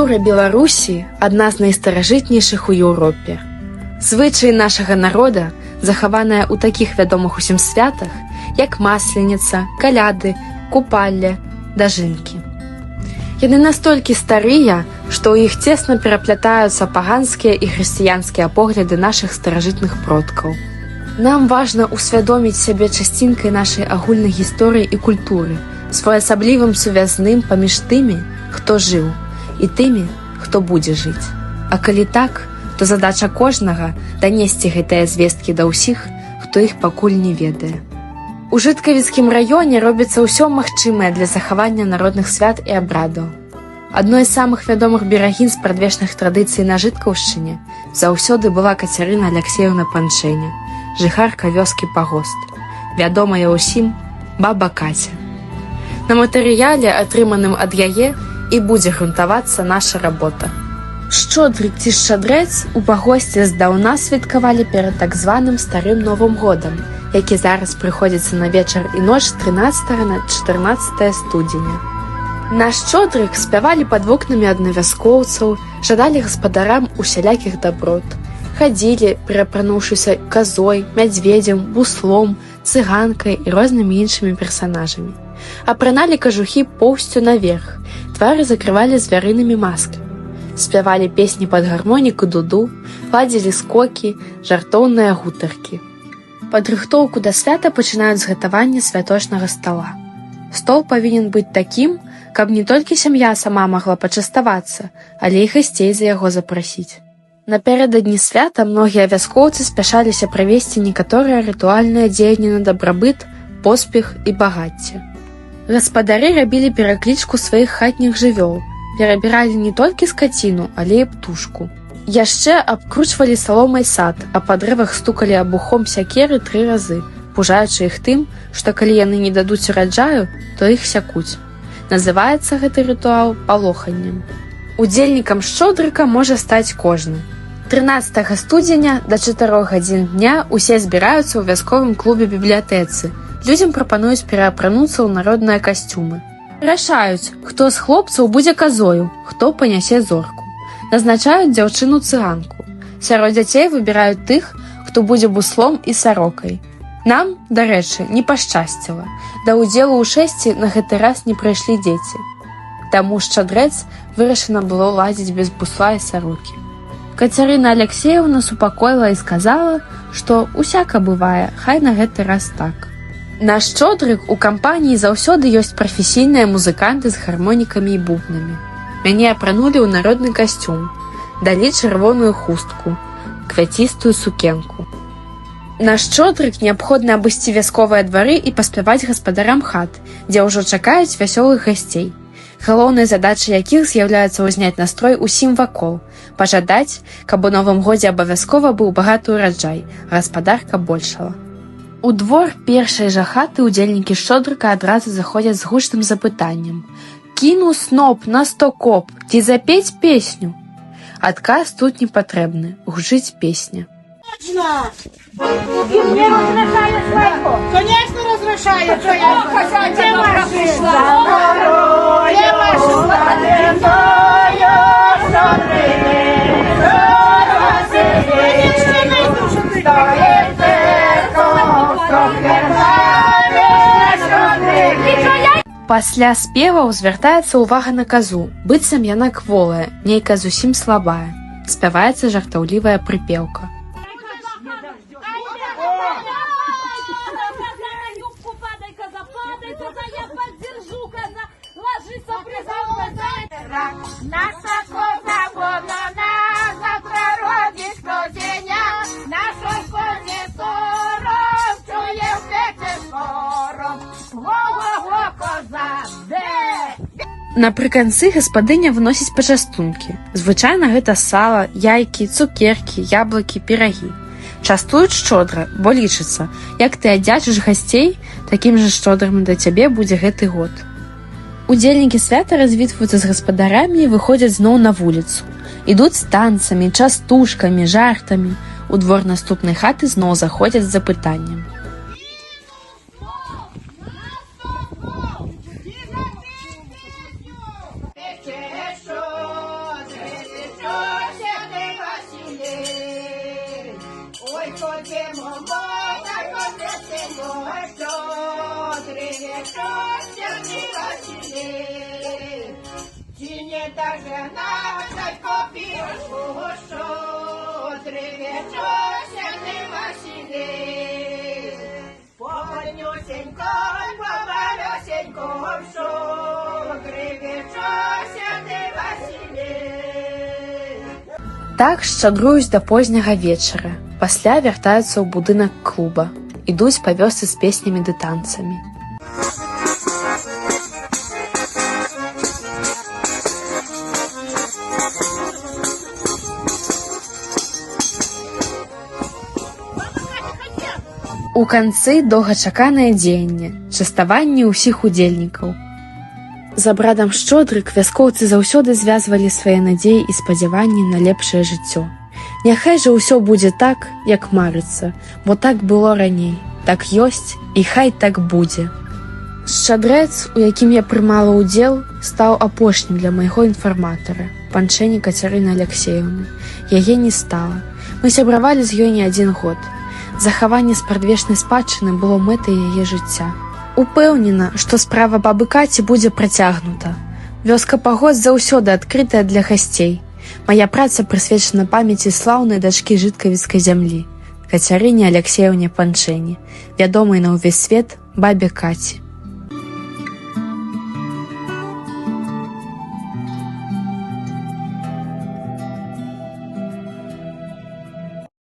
Культура Беларусі адна з найстаражытнейшых у Еўропе. Звычаі нашага народа захаваныя ў такіх вядомых усім святах, як Масленіца, Каляды, Купалле, Дажынкі. Яны настолькі старыя, што ў іх цесна пераплятаюцца паганскія і хрысціянскія погляды нашых старажытных продкаў. Нам важна ўсвядоміць сябе часцінкай нашай агульнай гісторыі і культуры, своеасаблівым сувязным паміж тымі, хто жыў, і тымі, хто будзе жыць. А калі так, то задача кожнага данесці гэтыя звесткі да ўсіх, хто іх пакуль не ведае. У Жыткавіцкім раёне робіцца ўсё магчымае для захавання народных свят і абрадаў. Адной з самых вядомых берагінь спрадвечных традыцый на Жыткаўшчыне заўсёды была Кацярына Аляксееўна Панчэня, жыхарка вёскі Пагост, вядомая ўсім баба Каця. На матэрыяле, атрыманым ад яе, і будзе грунтавацца наша работа. Шчодрык ці шчадрэц у Пагосце здаўна святкавалі перад так званым старым Новым годам, які зараз прыходзіцца на вечар і ноч з 13 на 14 студзеня. На шчодрык спявалі пад вокнамі аднавяскоўцаў, жадалі гаспадарам усялякіх даброт. Хадзілі, перапрануўшыся казой, мядзведзем, буслом, цыганкай і рознымі іншымі персанажамі. Апраналі кажухі поўсцю наверх, твары закрывалі звярынымі маскамі. Спявалі песні пад гармоніку дуду, ладзілі скокі, жартоўныя гутаркі. Падрыхтоўку да свята пачынаюць з гатавання святочнага стала. Стол павінен быць такім, каб не толькі сям'я сама магла пачаставацца, але і гасцей за яго запрасіць. Напярэдадні свята многія вяскоўцы спяшаліся правесці некаторыя рытуальныя дзеянні на дабрабыт, поспех і багацце. Гаспадары рабілі пераклічку сваіх хатніх жывёл, перабіралі не толькі скаціну, але і птушку. Яшчэ абкручвалі саломай сад, а па дрэвах стукалі абухом сякеры тры разы, пужаючы іх тым, што калі яны не дадуць ураджаю, то іх сякуць. Называецца гэты рытуал палоханнем. Удзельнікам шчодрыка можа стаць кожны. 13 студзеня да 4 гадзін дня усе збіраюцца ў вясковым клубе бібліятэцы. Людзям прапануюць пераапрануцца ў народныя касцюмы. Рашаюць, хто з хлопцаў будзе казою, хто панясе зорку. Назначаюць дзяўчыну цыганку. Сярод дзяцей выбіраюць тых, хто будзе буслом і сарокай. Нам, дарэчы, не пашчасціла. Да ўдзелу ў шэсці на гэты раз не прыйшлі дзеці. Таму шчадрэц вырашана было ладзіць без бусла і сарокі. Кацярына Аляксееўна супакоіла і сказала, што усяка бывае, хай на гэты раз так. На шчодрык у кампаніі заўсёды ёсць прафесійныя музыканты з гармонікамі і бубнамі. Мяне апранулі ў народны касцюм, далі чырвоную хустку, квяцістую сукенку. На шчодрык неабходна абысці вясковыя двары і паспяваць гаспадарам хат, дзе ўжо чакаюць вясёлых гасцей. Галоўнай задачай якіх з'яўляецца ўзняць настрой усім вакол, пажадаць, каб у новым годзе абавязкова быў багаты ўраджай, гаспадарка большала. У двор першай жа хаты ўдзельнікі шчодрыка адразу заходзяць з гучным запытаннем: «Кіну сноп на сто коп, ці запець песню?» Адказ тут не патрэбны, гучыць песня. И мне разрешает свадьбу. Конечно, разрешает. Что я? Хозяйка Где добра ваши? пришла. Где ваши? Конечно, найду, что ты. Пасля спеваў звяртаецца ўвага на казу, быццам яна кволая, нейкая зусім слабая. Спяваецца жартаўлівая прыпеўка. Коза на юбку падай, коза, падай, коза, я поддержу, коза. Ложится. Наша коза, вон она, завтра родит козеня. Нашей козе сором, чує в пече сором. Го-го-го, коза, де? Напрыканцы гаспадыня выносіць пачастункі. Звычайна гэта сала, яйкі, цукеркі, яблыкі, пірагі. Частуюць шчодра, бо лічыцца, як ты аддзячыш гасцей, такім жа шчодрым да цябе будзе гэты год. Удзельнікі свята развітваюцца з гаспадарамі і выходзяць зноў на вуліцу. Ідуць з танцамі, частушкамі, жартамі. У двор наступнай хаты зноў заходзяць з запытаннем. Пече. Ходимо, так обресимо, щодрий вечір, святий Василій. Чи не та жена, та й копірку, щодрий вечір, святий Василій. Помалюсенько, помалюсенько, щодрий вечір, святий Василій. Так шчадруюць да позняга вечара. Пасля вяртаюцца ў будынак клуба. Ідуць па вёсцы з песнямі ды танцамі. У канцы доўгачаканае дзеянне, частаванне ўсіх удзельнікаў. З абрадам шчодрык вяскоўцы заўсёды звязвалі свае надзеі і спадзяванні на лепшае жыццё. Няхай жа ўсё будзе так, як марыцца, бо так было раней, так ёсць і хай так будзе. Шчадрэц, у якім я прымала ўдзел, стаў апошнім для майго інфарматара, панчэні Кацярыны Аляксееўны. Яе не стала. Мы сябравалі з ёй не адзін год. Захаванне спрадвечнай спадчыны было мэтай яе жыцця. Упэўнена, што справа бабы Каці будзе працягнута. Вёска Пагоз заўсёды адкрытая для гасцей. Мая праца прысвечана памяці слаўнай дачкі жыткавіцкай зямлі, Кацярыне Аляксееўне Панчэні, вядомай на ўвесь свет бабе Каці.